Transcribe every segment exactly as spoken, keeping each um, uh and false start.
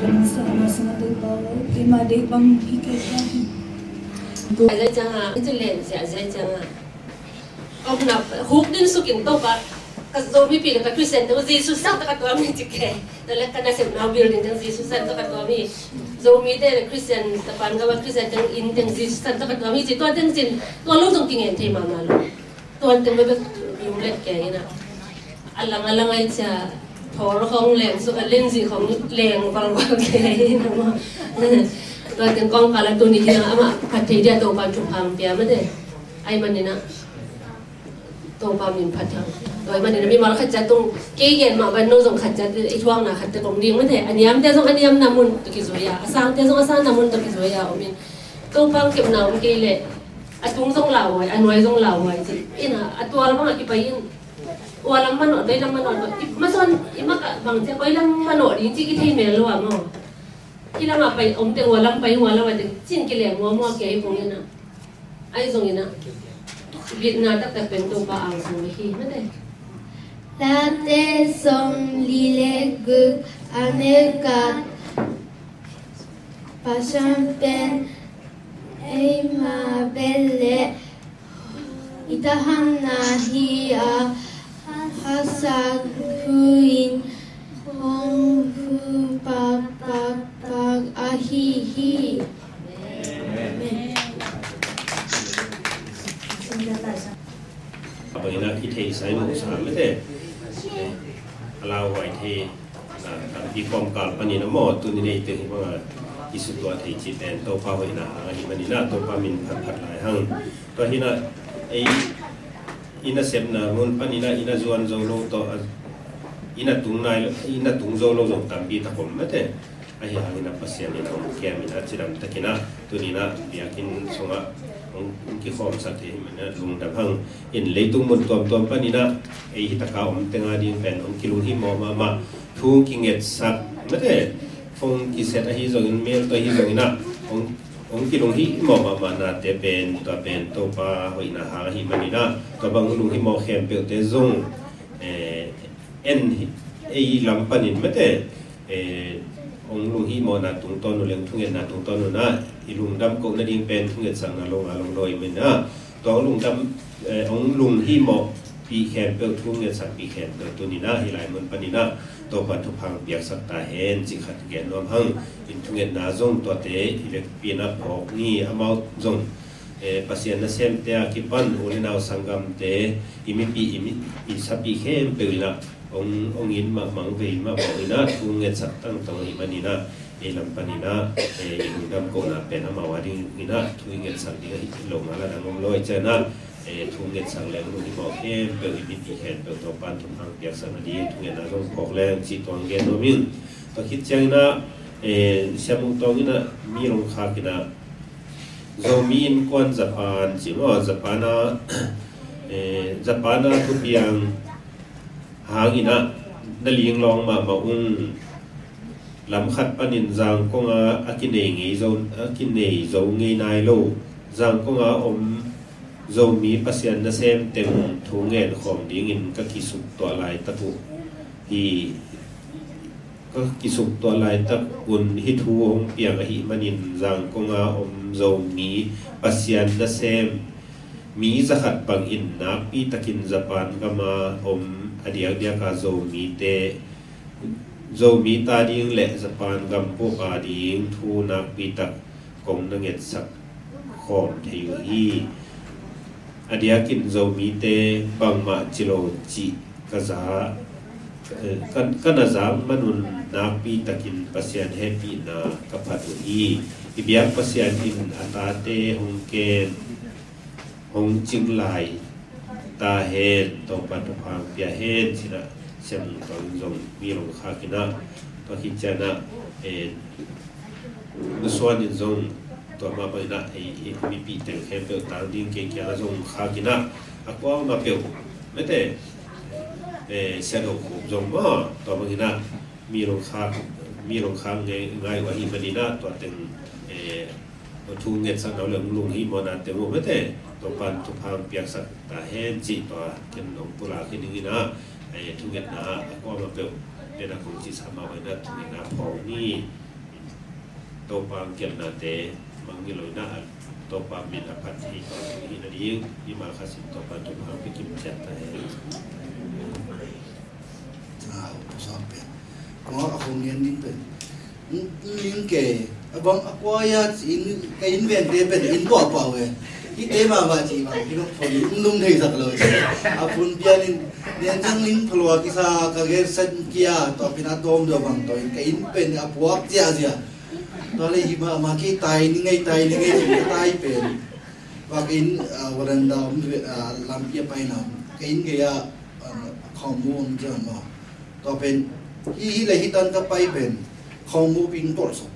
Sa na sa na deih pa lo, keima deih bang hi kei ka hi. Zai ciang a, i ci len sia zai ciang a. Om na huk din sukin Topa, ka Zomi pi ka Christian te Jesus san ta ka tuam hi ci ke. Na le ka nasepna building teng Jesus san ta ka tuam hi. Zomi te Christian, Japan gam a Christian teng inn teng Jesus san ta ka tuam hi ci, tua teng cin, tua lo zong kingen thei mahmah lo. Tuan teng bek bek yung let kei ina. Alang alang ai cia thor khong leng suk a lenzi khong leng valval kei ina maw. Tuan teng kong kala tuni hi na ama phat thei dia Topa thupha pia mate. Ai manina Topa min phat hang. Tua ai manina mimal khat cia tung kei gen mah ban no zong khat cia i thuakna khat te kong ding mate. A niam te zong a niamna mun tawh kizui a, a sang te zong a sangna mun tawh kizui a om in. Topa kepna om kei leh a tung zong lauhuai, a nuai zong lauhuai ci. Ina a tual bangah kipai in, ua lam manawh, doi lam manawh, i mason i mak ah bang cia koi lam manawh ding ci kithei mel lo ah maw. Hi lamah pai om teng ua lam pai, ua lamah teng cin kileng muamua kia i kong ina. Ai zong ina bitna taktak pen Topa angsung hi mate. Late sawm li le guk a neu khat, Pasian pen eima bel le i tahanna hi a, haksa hu in hong hu pakpakpak ahi hi. Amen. Amen. Bangin ah i theihsa i muhsa mate. A lauhuai thei, a, tampi kawmkal panin a maw, tuni nei teng hi banga i sutuah thei cih pen Topa hoihna hang ahih manin ah, Topa min phatphat lai hang. Tua hi na, ei, i nasepna mun panin ah i na zuan zo lo tawh, a, i na tung nai, i na tung zo lo zong tampi tak om mate. Ahi hangin a Pasian in hong kem in a cidam takin a, tuni in a biakinn sungah hong kikhawmsak thei hi manin a lungdam hang. In leitung mun tuamtuam panin a ei hi taka om teng a ding pen hong kilunghimawh mahmah, thu kingetsak mate, phone kiset ahi zongin, mail tawh ahi zongin a hong, hong kilunghimawh mahmah nate pen, tua pen Topa hoihna hang ahi manin a, tua bang lunghimawh khempeuhte zong, eh, en hi, ei lam panin mate, eh, hong lunghimawhna tungtawn uh leng thungetna tungtawn uh na, i lungdam koh nading pen thungetsakna lo nga long dawi mena, tua hong lungdam, eh, hong lunghimawhpih khempeuh, thungetsakpih khempeuh tuni in a hih lai mun panin a Topa thupha piaksak ta hen cih khat gen nuam hang. In thungetna zong tuate i vekpi in a phawk ni, amau zong eh, Pasian nasemte a kipan u le nau sanggamte, i mipi, i mi, i sapi khempeuh in a hong, hong in mahmah, hong vei mahmah in a thungetsak tangtang ahih manin a, ei lam panin a, eh, i lungdam kohna pen amau a ding in a thu i ngetsak ding ahi lo ngal a dang om lo ahih ciangin a, eh, thungetsak leng lunghimawh khempeuh, i mipi khempeuh Topa'n thupha piaksak nading thungetna zong phawk leng cih tua hong gen nuam ing. Tua khit ciangin a, eh, Sia Mung Tawng in a mi hong khak in a, Zomi innkuan Japan ci maw, Japan a, eh, Japan a thupiang hangin a na linglawng mahmah ung. Lam khat panin Zangkong a a kinei ngei zo, a kinei zo ngei nai lo Zangkong a om Zomi Pasian nasem teng thu ngen khawm dingin ka kisuk tuah laitak uh hi. Ka kisuk tuah laitak un hih thu hong piang ahih manin Zangkong a om Zomi Pasian nasem mi zakhat bangin nakpi takin Japan gam a om a diakdiak a Zomite, Zomi ta ding le Japan gam bup a ding thu nakpi tak kong na ngetsak khawm thei uh hi. A diakin Zomite bangmah ci lo cih ka za, eh, ka, ka na zak manun nakpi takin Pasian hehpihna ka phat uh hi. I biak Pasian in a tate hong kem, hong cing lai ta hen, Topa thupha pia hen, ci-in a Sia Mung Tawng in zong mi hong khak in a, tua khit ciangin a, eh, Nu Suan in zong tua mah bangin a, ei, ei mipi teng khempeuh tang ding kei kiangah zong khak in a, a kuamah peuh mate, eh, Sia Do Khup zong maw, tua bangin a mi hong khak, mi hong khak ngai, ngai uh ahih manin a, tua teng, eh, thu ngetsakna uh le hong lunghimawhna teng uh mate, Topa'n thupha piaksak ta hen cih tua ken hong pulak hi ning in a, eh, thungetna a kuamah peuh pen a kong cihsa mah bangin a thungetna phawk ni. Topa hong gelhnate mangngilh lo in ah, Topa min a phat thei tawh hi nading i malkhasin Topa thupha hong pia kim ciat ta hen. Au, ka sawm pen. Kong a kong ngen ding pen. Ning ke, a bang a kua ya ci in, ka inn vente pen inn pua pua ve. Hihte mahmah ci bang, hi lok phone in lum thei sak lo ci. A phone pian in, nen cang ning phalua kisa ka get set kia, tua pin a tawm dua bang tua in, ka inn pen a puak cia cia. Tua le hi mahmah kei tai ni ngei, tai ni ngei ci ka tai pen. Bak in, ah, veranda om ve, ah, lampi a paina om. Ka inn gei ah, ah, khawngmu om ciang maw. Tua pen, hi, hi le hi tan ka pai pen, khawngmu ping tawh sawm.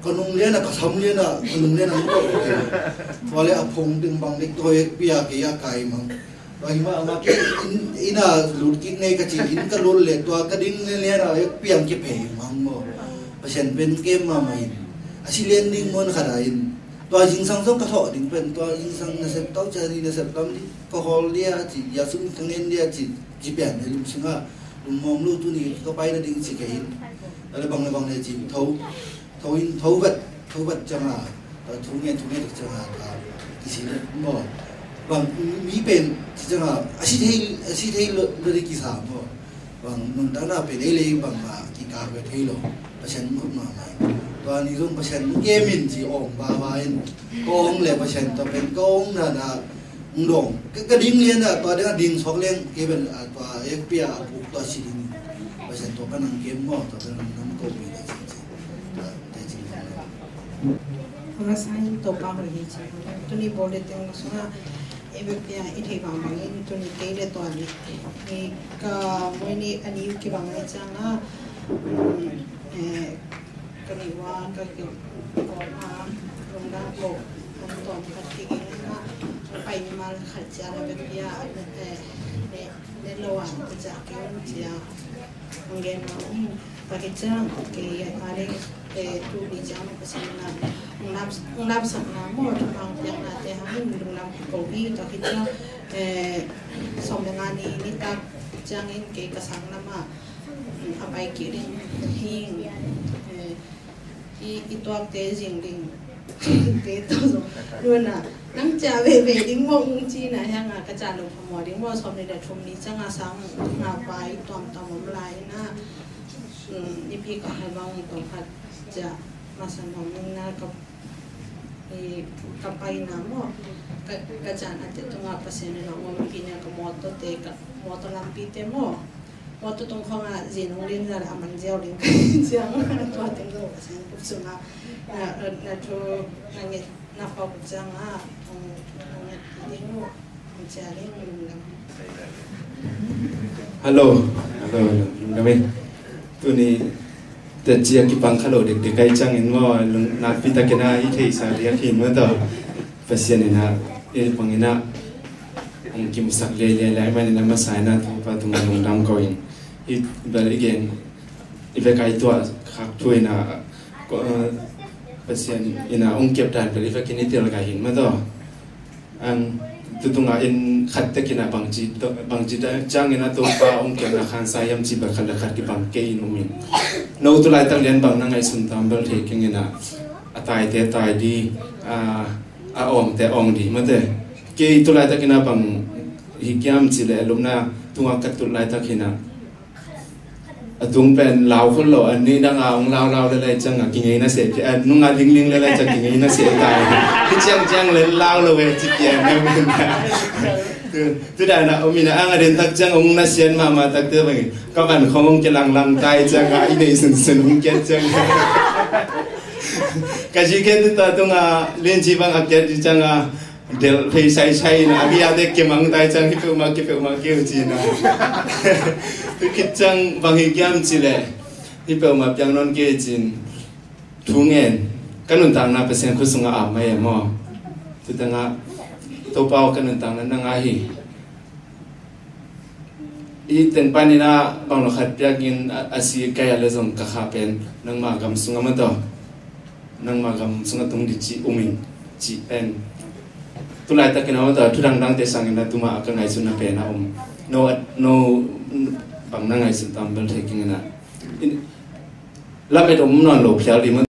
Ka nung lian a, ka sam lian a, ka nung lian a, tawh sawm. Tua le a phone ding bang ding tua ek pia kei a kai mang. Tua hi mah, mah kei inn, inn a lut kik ngei ka ci, inn ka lut le tua ka ding lian a ek piang kiphei mang maw. Pasian pen kem mahmah in. A si lian ding muan khat a in. Tua zingsang zong ka thawh ding pen, tua zingsang nasep tau cia ni nasep tam ding. Ka hawl dia ci, ya sum ka ngen dia ci, ci pian ne lum singa, lum mawm lu tu ni ka pai na ding ci kei in. Ale bang le bang le ci, tho, tho in, tho vet, tho vet cianga, tho nge, tho nge cianga, ka kisi le maw. Bang mi pen ci cianga, a si thei, a si thei lo, lo di kisa maw. Bang nuntakna pen ei lei bangmah kikak ve thei lo. Pasian mut mahmah. Tua ni zong Pasian mu kemin ci awng baba in. Ka awng le Pasian tua pen ka awng na na ng dong. Ka, ka ding lian a tua ding a ding suak leng kei pen a tua ek pia a buk tua si ding. Pasian tua ka nang kem maw tua pen nang ko pi na ci ci. Tua te ci maw. Hora sa in Topa hoih hi ci. Tuni bawl le teng sungah i bek pia i thei bang bangin tuni kei le tua ni. Ni ka moi ni a ni kibang ni cianga, um, eh, ka ni wa ka ki ko ma lungdam ko an tuam khat kik in a pai ni mal khat cia le bek pia, eh, ne, ne lo an ka cia kei un cia. Hong gen ma um, tua hi ciang, kei a ding, eh, tu ni ciang, Pasian na, hong lam, hong lamsakna maw, thupha hong piaknate hangin lungdam ko hi, tua hi ciang, eh, sawm le nga ni nitak ciangin kei ka sang lamah, mm, a pai kik ding hi, eh, i, i tuakte zing ding. Te tawh zong. Nuna, nang cia veve ding maw ung ci na hianga ka cia lo phamawh ding maw sawm ni le thum ni cianga sang nga pai tuamtuam om lai na. Um, i pi ka hai bang i tawh khat cia masa nuam ning na ka, i, ka pai na maw. Ka, ka cia na te tunga Pasian i lo maw mi pi na ka mawtaw te ka mawtaw lampi te maw. Mawtaw tung khawngah zin hong lim zan a man ziau ding ka hi ciang tua teng zo ka sin kup sungah na, na thu na nget na pau ka ciangah hong, hong nget ding uh hong cia ding lungdam. Hello. Hello, hello. Lungdam ei. Tuni tua cia kipang kha lo dekdek ai ciangin maw lung nakpi takin a i theihsa diak hi maw tawh. Pasian in a i pang in a hong kimsak liailiai lai manin a masa in a Topa tungah lungdam ko in. Hih bel i gen i vek a i tuah khak thu in a, ko, eh, Pasian in a hong kep dan bel i vekin i tel ka hin maw tawh. Ang tu tungah in khat tekin a bangci, bangci ciangin a Topa hong kepna khansa hiam ci bel khat le khat kibang kei in um in. No tu laitak lian bang na ngaihsun tam bel thei keng in a, a taite tai di, a, a awngte awng di mate. Kei tu laitakin a bang hi kiam ci le lupna tungah ka tut laitak hi na. A tung pen lau khol lo, a ni dang a hong lau lau le lai ciang a kingei na se, a nung a ling ling le lai ciang kingei na se tai. Hi ciang ciang le lau lo ve ci kian na mun na. Tu, tu dan a om in a ang a den tak ciang hong na sian mahmah tak te bang. Ka van khong hong kilang lang tai ciang a i nei sun sun hong kiat ciang. Ka zi ken tu ta tung a len ci bang a kiat ci ciang a Del phei sai sai na a bia te kemang tai ciang hi peuhmah kei peuhmah kei uh ci na. Tu khit ciang bang hi kiam ci le hi peuhmah piang nawn kei cin thu ngen ka nuntakna Pasian khut sungah ap mai e maw. Tu tengah Topa aw ka nuntakna nang a hi. I ten pan in a bang lo khat piak in a, a si kai a le zong ka kha pen nangma gam sungah maw tawh. Nangma gam sungah tung di ci um in ci pen. Tu laitakin a maw tawh thu dangdangte sangin a tuma a ka ngaihsutna pen a um. No, no bang na ngaihsun tam bel thei keng in a. Lamet om nawn lo phial di maw.